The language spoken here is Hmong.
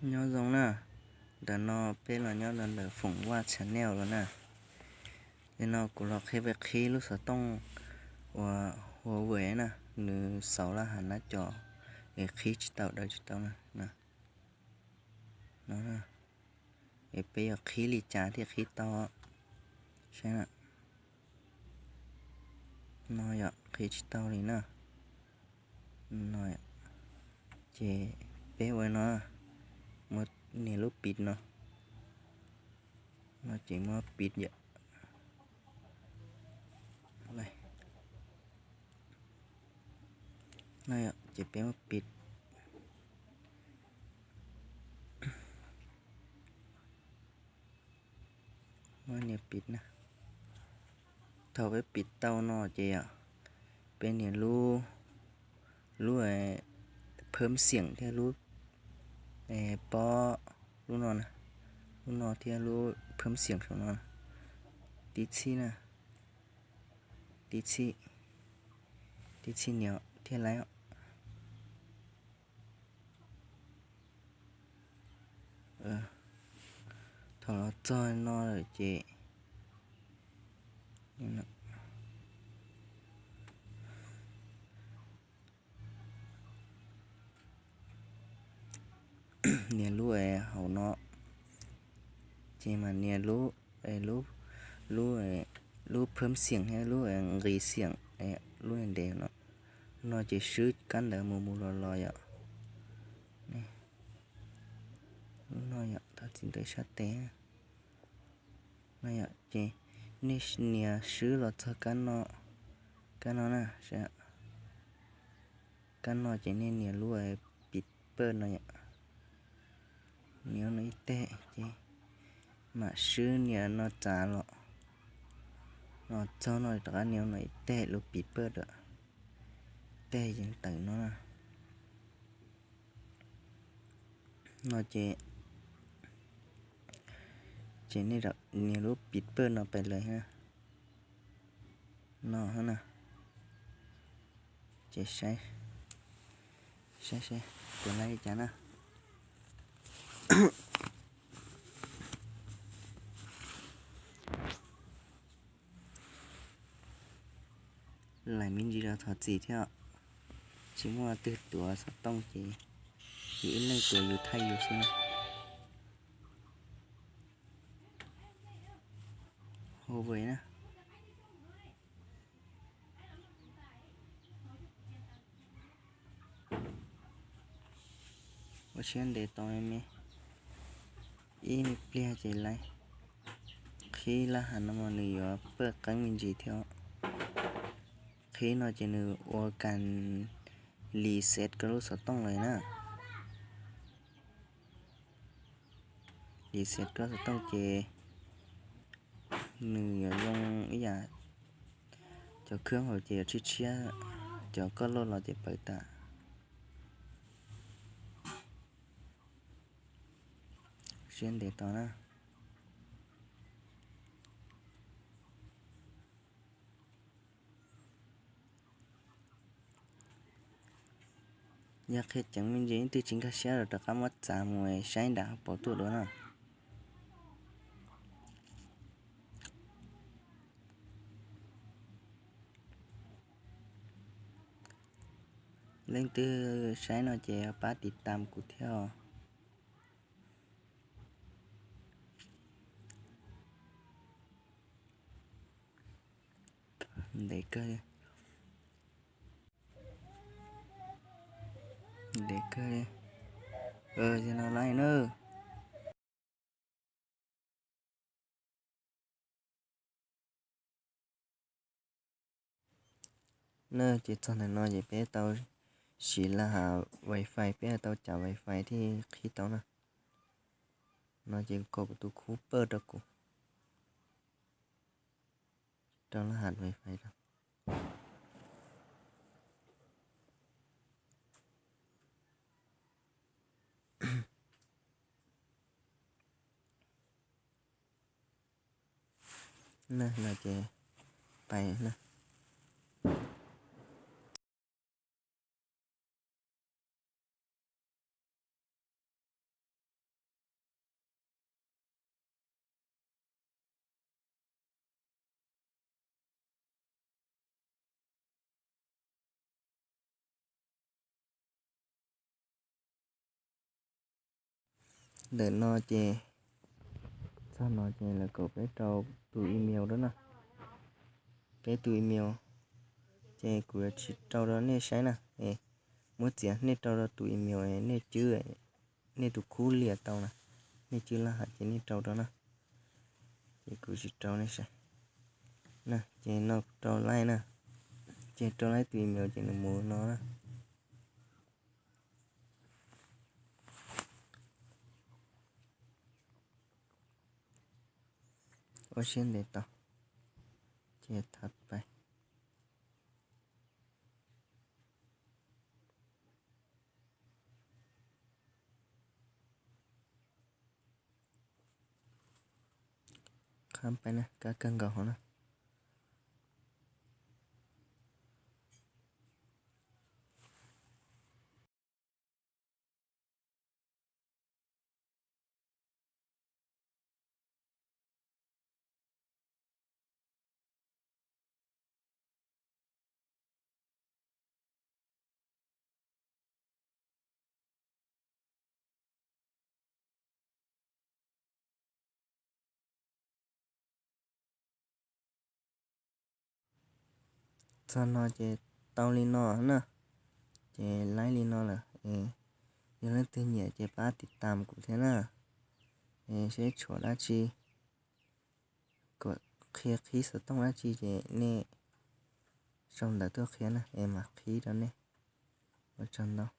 Nyob zoo na, ntawm no peb los nyob rau ntawm Foom Vaj Channel los na. Nim no kuv los qhia peb qhib lub xov tooj uas Huawei na, nws xauv laj hav nab cov es qhib tsis tau daws tsis tau na. No, es peb yuav qhib li cas thiaj qhib tau? Saib na, no yog qhib tsis tau li na. No, ces peb ua no, muab nias lub piv no, no ces muab piv yom. No yom, ces peb muab piv, muab nias piv na. Thaum peb piv tau no ces yom, peb nias lub, lub phawb xiam thiab lub pob, lub no na, lub no thiab lub phawb xiam saum no na, tib txhij na, tib txhij, tib txhij nias thiaj laib. Thaum los txog no lawm ces nias lub hauv no, ces mam nias lub, lub, lub phawb xiam thiab lub nqis xiam, lub ntev no, no ces swb kab ntawd mus mus los los yom. Lub no yom, thov txim ntawm sab tes. No yom, ces nej nias swb los txog kab no, kab no na, kab no ces nej nias lub piv pawj no yom, nias no ib teg ces mam swb nias no txav los, los txog no rov qab nias no ib teg lub piv pawj lawm, teg yees tawm no na. No ces, ces nej nias lub piv pawj no pais lawm, no na. Ces saib, saib saib puas laib li cas na. Laim me ntsis los thov txim thiab, tsis muaj leej twg tuav xov tooj ces yus ib leeg tuav yus thaij yus xwb na. Huawei na. Ua siab ntev tos me, ib me pliag ces laib. Qhib laj hav no mas nws yuav pawj qeeb me ntsis thiab. Qhib no ces nws ua kas reset koj lub xov tooj lawm na. Reset koj xov tooj ces nws yuav zoo ib yam, cov khwb hauv ces yuav tshiab tshiab, cov koj loj los ces pawv tas. Siab ntev tos na. Yog qhia ceev me ntsis leej twg tsis nkag siab los rov qab muab txav mus saib nram hauv paus tuaj dua na. Leej twg saib no ces pab tiv tam kuv thiab os. Ntev kawg li. Ntev kawg li. Yog no laib na. Na ces txog ntawm no ces peb tau siv laj hav wifi, peb tau cov wifi thiaj qhib tau na. No ces kom kuv tus khub pawj rau kuv, rau laj hav wifi rau. Na no ces pais na. Ntawm no ces txog no ces lawv kom peb rau tus email rau na. Peb tus email ces kuv yuav tsis rau rau nej saib na. Muab txiav nej rau rau tus email nej cwb, nej tus khub liam tau na, nej cwb laj hais ces nej rau rau na. Ces kuv tsis rau nej saib na. Ces no kuv rau laib na. Ces rau laib tus email ces nws mus no na. Ua siab ntev tau, ces thav pais. Qhab pais na, kab kawg nkaus hov na. Txog no ces tau li no na. Ces laib li no lawm. Yog leej twg nyiam ces pab tiv tam kuv thiab na. Seb tshuav dab tsi, kom qhia qhib xov tooj dab tsi ces nej sau ntawv tuaj qhia na es mam qhib rau nej. Ua tsaug ntau.